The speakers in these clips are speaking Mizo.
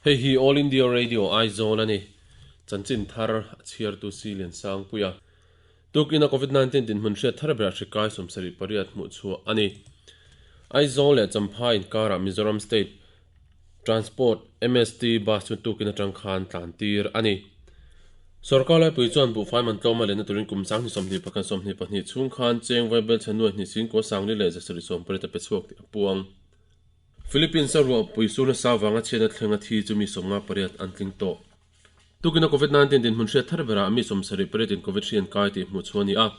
Hei hi All India Radio Aizawl a ni. Chanchin thar a chhiartu Si Liansangpuia. Tukina Covid 19 dinhmun hriat thar berah hri kai 78 hmuh chhuah a ni. Aizawl leh Champhai inkarah Mizoram State Transport, MST, bus chu tukin atang khan tlan tir a ni. Sorkar laipui chuan buhfai man tlawma lenna turin kum 2021 22 chhung khan cheng vaibel chhe nuai hnih singkua sangli leh 780 a pe chhuak tih a puang. Philippines-a ruahpui sur nasa vanga chhiatna thlenga thi chu mi 58 an tling tawh. Tukina Covid 19 dinhmun hriat thar berah mi 78 in Covid hri an kai tih hmuh chhuah a ni a.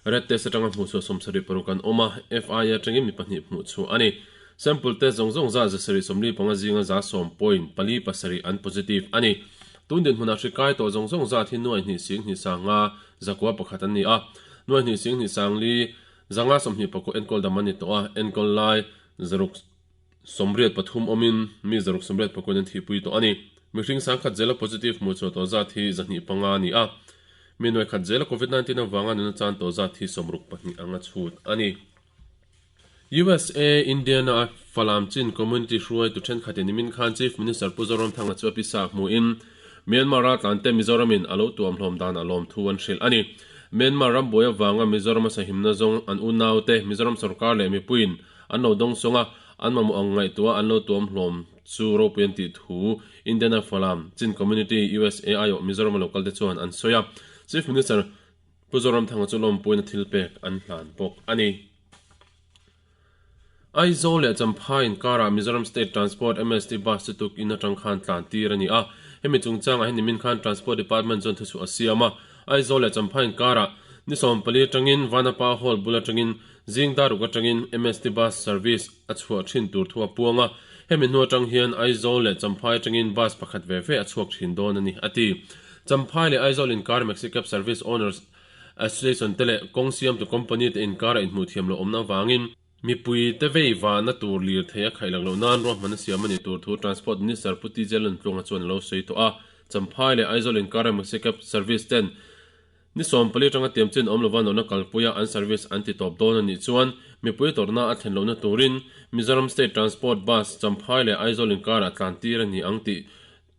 Red test atanga hmuh chhuah 76 an awm a, FIA atangin mi pahnih hmuh chhuah a ni. Sample test zawng zawng zat 745 zinga 10.47 an positive a ni. Tun dinhmunah hri kai tawh zawng zawng zat hi nuai hnih sing hnih sang nga zakua pakhat an ni a. Nuai hnih sing hnih sang li zanga sawmhnih pakua enkawl dam an ni tawh a, enkawl lai zaruk 83 awmin mi 684 in an thihpui tawh a ni. Mihring sangkhat zela positive hmuh chhuah tawh zat hi 205 a ni a. Mi nuai khat zela Covid 19 avanga nuna chan tawh zat hi 62 anga chhut a ni. USA, Indiana a Falam Chin Community hruaitu thenkhatin nimin khan Chief Minister Pu Zoramthanga chu a pisa hmuhin Myanmar raltlante Mizoramin a lo tuamhlawm dan a lawm thu an hrilh a ni. Myanmar ram buai avanga Mizoram a sahimna zawng an unaute Mizoram sorkar leh mipuiin an lo dawngsawng a, an mamawh ang ngaihtuah an lo tuamhlawm chu ropui an tih thu Indiana Falam Chin Community USA aiawh Mizoram a local te chuan an sawi a. Chief Minister Pu Zoramthanga chu lawmpuina thil pek an hlan bawk a ni. Aizawl leh Champhai inkarah Mizoram State Transport MST Bus chu tuk in atang khan tlan tir a ni a. Hemi chungchangah hian nimin khan Transport Department chuan thuchhuah a siam a. Aizawl leh Champhai inkarah ni 14 atangin Vanapa Hall bul atangin zing dar ruk atangin MST Bus service a chhuah thin tur thu a puang a. Hemi hnu atang hian Aizawl leh Champhai atangin bus pakhat ve ve a chhuak thin dawn a ni, a ti. Champhai leh Aizawl inkar Maxicab Service Owners Association te leh kawng siamtu company te inkara inhmuh thiam loh awmna avangin mipui te vei vahna tur lirthei a khaih lak loh nan ruahman a siam a ni tur thu Transport Minister Pu TJ Lantluanga chuan a lo sawi tawh a. Champhai leh Aizawl inkara Maxicab Service ten ni 14 atanga tiam chin awm lova nawrhna kalpuia an service an ti tawp dawn a nih chuan mipui tawrhna a thlen lohna turin Mizoram State Transport Bus Champhai leh Aizawl inkarah tlan tir a ni ang tih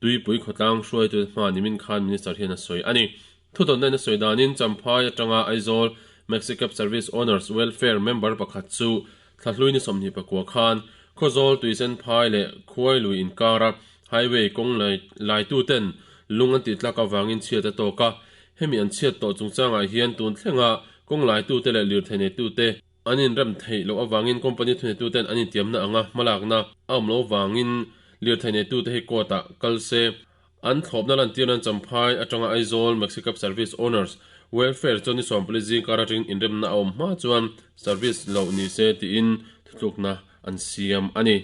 Tuipui khawtlang hruaitute hma nimin khan Minister hian a sawi a ni. Thudawnna in a sawi danin Champhai atanga Aizawl Maxicab Service Owners Welfare member pakhat chu thlahlui ni 24 khan Khawzawl Tuisen Phai leh Khuailui inkara highway kawng laituten lung an tih tlak avangin chhiat a tawk a. Hemi an chhiat tawh chungchangah hian tun thlenga kawng laitute leh lirthei neitute an inrem theih loh avangin company thuneituten an intiamna anga hmalakna a awm loh avangin lirthei neitute hi court ah kal se. An thlawpna lantir nan Champhai atanga Aizawl Maxicab Service Owners Welfare chuan ni 14 zingkar atangin inremna a awm hma chuan service loh ni se tiin thutlukna an siam a ni.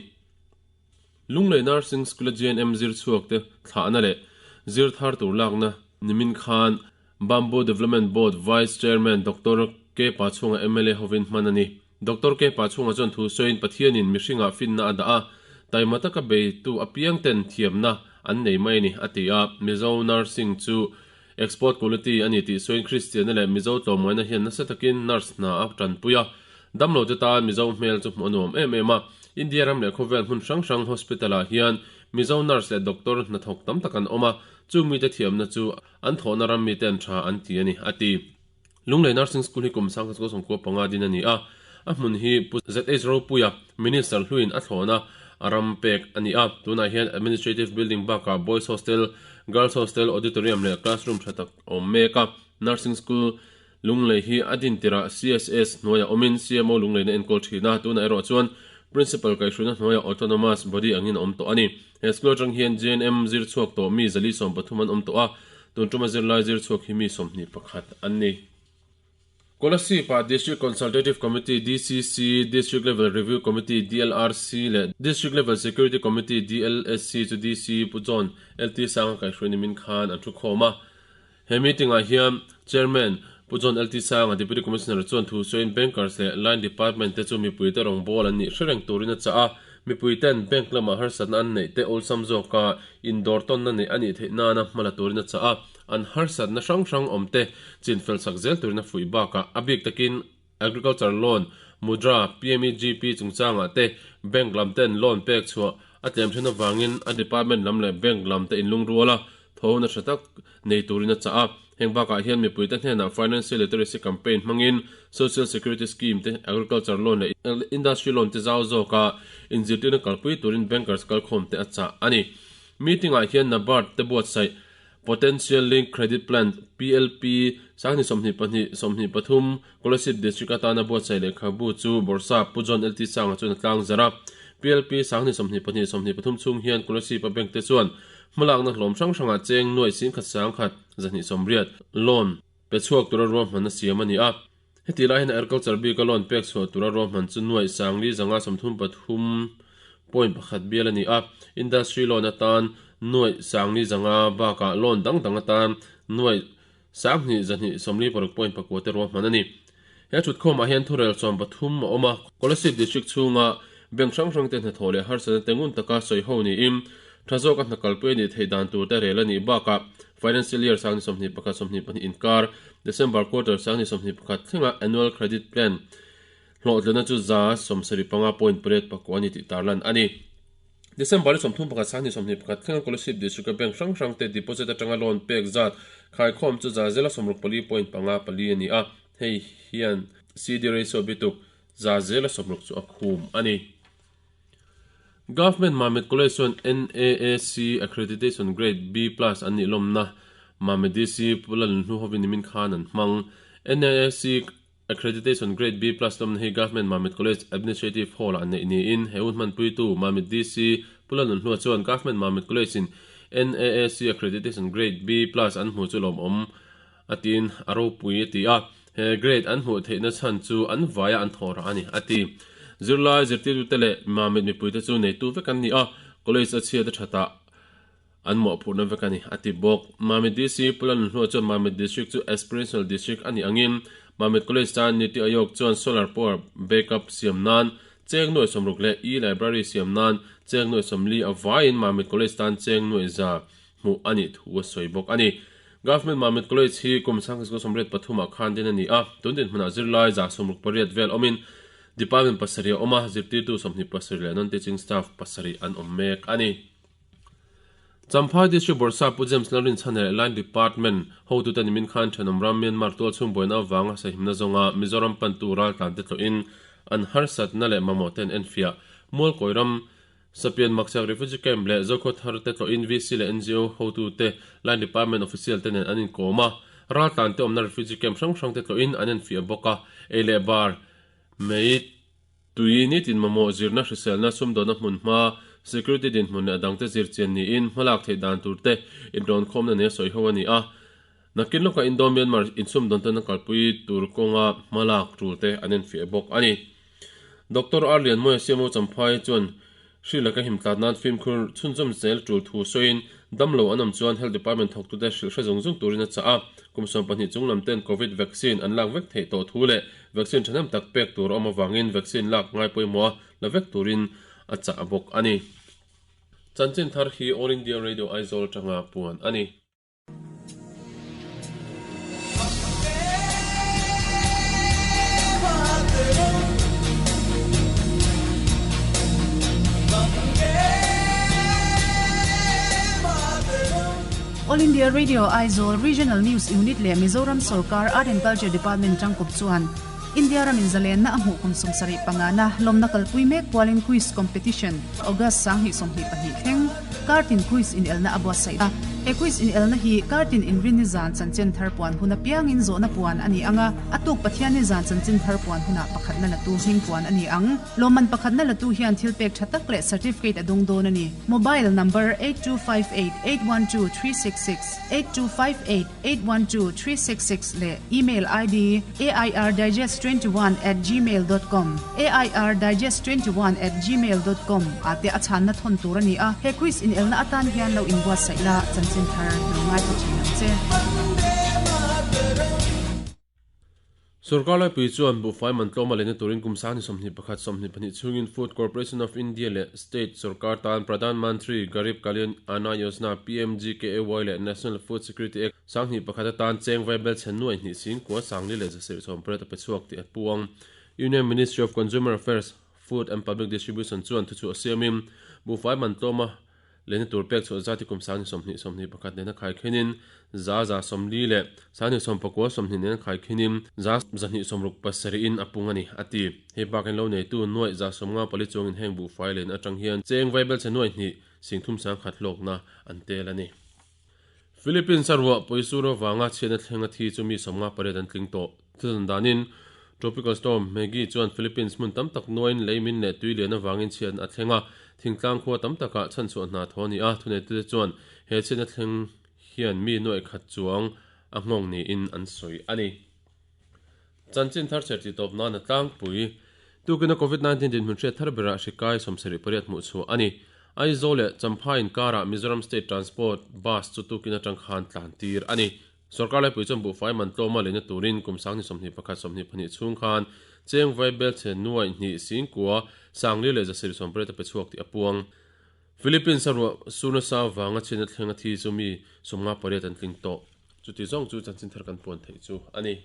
Lunglei Nursing School-a GNM zir chhuak te thlahna leh zir thar tur lakna nimin khan Bamboo Development Board Vice Chairman Doctor K Pachhunga mla hovin hman a ni. Doctor K Pachhunga chuan thu sawiin Pathianin mihringah finna a dah a, taima taka beitu apiang ten thiamna an nei mai a ni, a ti a. Mizo Nursing chu export quality a ni tih sawiin Kristianna leh Mizo tlawmngaihna hian nasa takin nurse hna a tanpui a, damlote tan Mizo hmel chu hmuh a nuam em em a. India ram leh khawvel hmun hrang hrang hospital-ah hian Mizo nurse leh doctor hnathawk tam tak an awm a, chung mite thiamna chu an thawhna ram miten tha an ti a ni, a ti. Lunglei Nursing School hi kum 1995 din a ni a, a hmun hi Pu ZH Ropuia, Minister hluin a thlawhna a ram pek a ni a. Tunah hian Administrative Building bakah Boys Hostel, Girls Hostel, Auditorium leh Classroom tha tak a awm mek a. Nursing School Lunglei hi a din tirah CSS hnuaiah awmin CMO Lungleina enkawl thin a, tunah erawh chuan Principal kaihhruina hnuaiah Autonomous Body angin a awm tawh a ni. He school atang hian GNM zir chhuak tawh mi 430 an awm tawh a, tun tuma zirlai zir chhuak hi mi 21 an ni. Kolasib-ah District Consultative Committee, DCC, District Level Review Committee, DLRC, leh District Level Security Committee, DLSC, chu DC Pu John LT Sanga kaihhruai nimin khan an thu khawm a. He meeting-ah hian Chairman Pu John LT Sanga, Deputy Commissioner chuan thu sawiin Bankers leh Line Department te chu mipuite rawngbâwl an nih hre reng turin a chah a, mipuiten bank lamah harsatna an neih te awlsam zawka indawr tawnna neih a nih theih nana hma la turin a chah a, an harsatna hrang hrang awm te chinfel sak zel turin a fuih bakah a bik takin Agriculture Loan, Mudra, PMEGP chungchangah te bank lam ten loan pek chhuah a a tlem then avangin a department lam leh bank lam te inlungrual a, tho na tha tak nei turin a chah a. Heng bakah hian mipuite hnenah Financial Literacy Campaign hmangin Social Security Scheme te, Agriculture Loan leh Industry Loan te zau zawka inzirtirna kalpui turin bankers kalkhawm te a chah a ni. Meeting ah hian NABARD te buatsaih Potential Link Credit Plan, PLP, 2022, 23 Kolasib District atana buatsaih lehkhabu chu Bawrhsap Pu John LT Sanga chuan a tlang zarh a. PLP 2022, 23 chhung hian Kolasib-a bank te chuan hmalakna hlawm hrang hrangah cheng nuaih singkhat sangkhat 280 loan pe chhuak tura ruahmanna siam a ni a. Heti lai hian Agriculture bika loan pek chhuah tura ruahman chu nuaih sangli zanga 33 point pakhat bial a ni a. Industry loan atan nuaih sangli zanga bakah loan dang dang atan nuaih 2 2 26 point pakua te ruahman a ni. He thutkhawmah hian thurel 13 a awm a. Kolasib District chhunga bank hrang hrang te hnathawh leh harsatna te ngun taka sawi ho niin tha zawka hna kalpui a nih theih dan tur te rel a nih bakah Financial Year 2021 22 inkar December quarter 2021 thlenga Annual Credit Plan hlawhtlinna chu 75 point pariat pakua a ni tih tarlan a ni. December ni 31 2021 thlenga Kolasib District-a bank hrang hrang te deposit atanga loan pek zat khaikhawm chu 65 point panga pali a ni a, hei hian CD ratio bituk 60% chu a khum a ni. Government Mamit College chuan NAAC Accreditation Grade B plus an nih lawmna Mamit DC Pu Lalnhnu hovin nimin khan an hmang. NAAC Accreditation Grade B plus lawmna hi Government Mamit College Administrative Hall-ah neih niin he hun hmanpuitu Mamit DC Pu Lalnhlua chuan Government Mamit College-in NAAC Accreditation Grade B plus an hmu chu lawmawm a tiin a ropui a ti a, he grade an hmuh theihna chhan chu an vaia an thawh rah a ni a ti. Zirlai zirtirtute leh Mamit mipuite chu neitu vek an ni a, college a chhiat a thatah an mawhphurhna vek a ni a ti bawk. Mamit DC Pu Lalnhlua chuan Mamit District chu Aspirational District a nih angin Mamit College tan Niti Aayog chuan Solar Power Backup siam nan cheng nuai 60 leh E-Library siam nan cheng nuai 40 a vaiin Mamit College tan cheng nuai za hmuh a nih thu a sawi bawk a ni. Government Mamit College hi kum 1983 ah khan din a ni a, tun dinhmunah zirlai 68 vel awmin Department pasarih a awm a, zirtirtu 27 leh non-teaching staff pasarih an awm mek a ni. Champhai District Bawrhsap Pu James Lalrinchhana leh Line Department hotute nimin khan thenawm ram Myanmar tualchhung buaina avanga sahimna zawnga Mizoram pantu raltlante tlawhin an harsatna leh mamawh te an enfiah. Mualkawi ram Sapian Makchak Refugee Camp leh Zokhaw thar te tlawhin VC leh NGO hotute Line Department official te nen an inkawm a, raltlante awmna refugee camp hrang hrang te tlawhin an enfiah bawk a, ei leh bar mei tui nitin mamawh zirna hriselna sumdawnna hmun hma security dinhmun leh a dangte zir chian niin hmalak theih dan tur te inrawnkhawmna nen sawi ho a ni a. Nakin lawkah Indo-Myanmar insumdawn tana kalpui tur kawnga hmalak tul te an enfiah bawk a ni. Doctor R Lianmawia CMO Champhai chuan hri laka himtlat nan fimkhur chhunzawm zel tul thu sawiin damlo an awm chuan Health Department thawktute hrilh hre zung zung turin a chah a. Kum 12 chung lam ten Covid vaccine an lak vek theih tawh thu leh vaccine thahnem tak pek tur a awm avangin vaccine lak ngai pawimawha la vek turin a chah bawk a ni. Chanchin thar hi All India Radio Aizawl atanga puan a ni. All India Radio Aizawl Regional News Unit leh Mizoram Sorkar Art and Culture Department tangkawp chuan India ramin zalenna a hmuh kum 75 na lawmna kalpui mek pualin Quiz Competition August 2022 thleng Kartin Quiz inelna a buatsaih a. He quiz inelna hi Kartin inrinni zan chanchin thar puan hun apiangin zawhna puan a ni ang a, a tuk Pathianni zan chanchin thar puan hunah pakhatna latu hming puan a ni ang. Lawmman pakhatna latu hian thil pek tha tak leh certificate a dawng dawn a ni. Mobile number 8258812366, 8258812366 leh email ID airdigest21@gmail.com, airdigest21@gmail.com, ah te a chhanna thawn tur a ni a. He quiz inelna atan hian lo inbuatsaih la, chanchin thar lo ngaithla thin ang che. Sorkar laipui chuan buhfai man tlawm a lehna turin kum 21 22 chhungin Food Corporation of India leh State sorkar tan Pradhan Mantri Garib Kalyan Anna Yojana, PMGKAY, leh National Food Security Act 2001 atan cheng vaibel chhe nuai hnih singkua sangli leh zasirh sawmpariat a pe chhuak tih a puang. Union Ministry of Consumer Affairs, Food and Public Distribution chuan thuchhuah siamin Buhfai man tlawma lehna tur pek chhuah zat hi kum 20 21 nena khai khenin 140 le 920 nena khai khenin 267 in a pung a ni, a ti. Hei bakin lo neitu nuaih 154 chuangin heng buhfai lehna atang hian cheng vaibel che nuaih hnih sing thum sang khat hlawkna an tel a ni. Philippines a ruah pawisur avanga chhiatna thleng a thi chu mi 58 an tling tawh. Thudan danin Tropical Storm Megi chuan Philippines hmun tam tak nuaiin lei min leh tui lian avangin chhiatna a thleng a, thingtlang khua tam takah chhanchhuah hna thaw a ni a, thuneitute chuan he chhiatna thleng hian mi nuaih khat chuang a nghawng niin an sawi a ni. Chanchin thar chher tih tawp nan a tlangpui. Tukina Covid 19 dinhmun hriat thar berah hri kai 78 hmuh chhuah a ni. Aizawl leh Champhai inkarah Mizoram State Transport Bus chu tukin atang khan tlan tir a ni. Sorkar laipui chuan buhfai man tlawma leina turin kum 2021 22 chhung khan cheng vai bel chhe nuaih hnih singkua sangli leh 780 a pe chhuak tih a puang. Philippines a ruah sur nasa vanga chhiatna thleng a thi chu mi 58 an tling tawh. Chuti zawng chu chanchin thar kan puan theih chu a ni.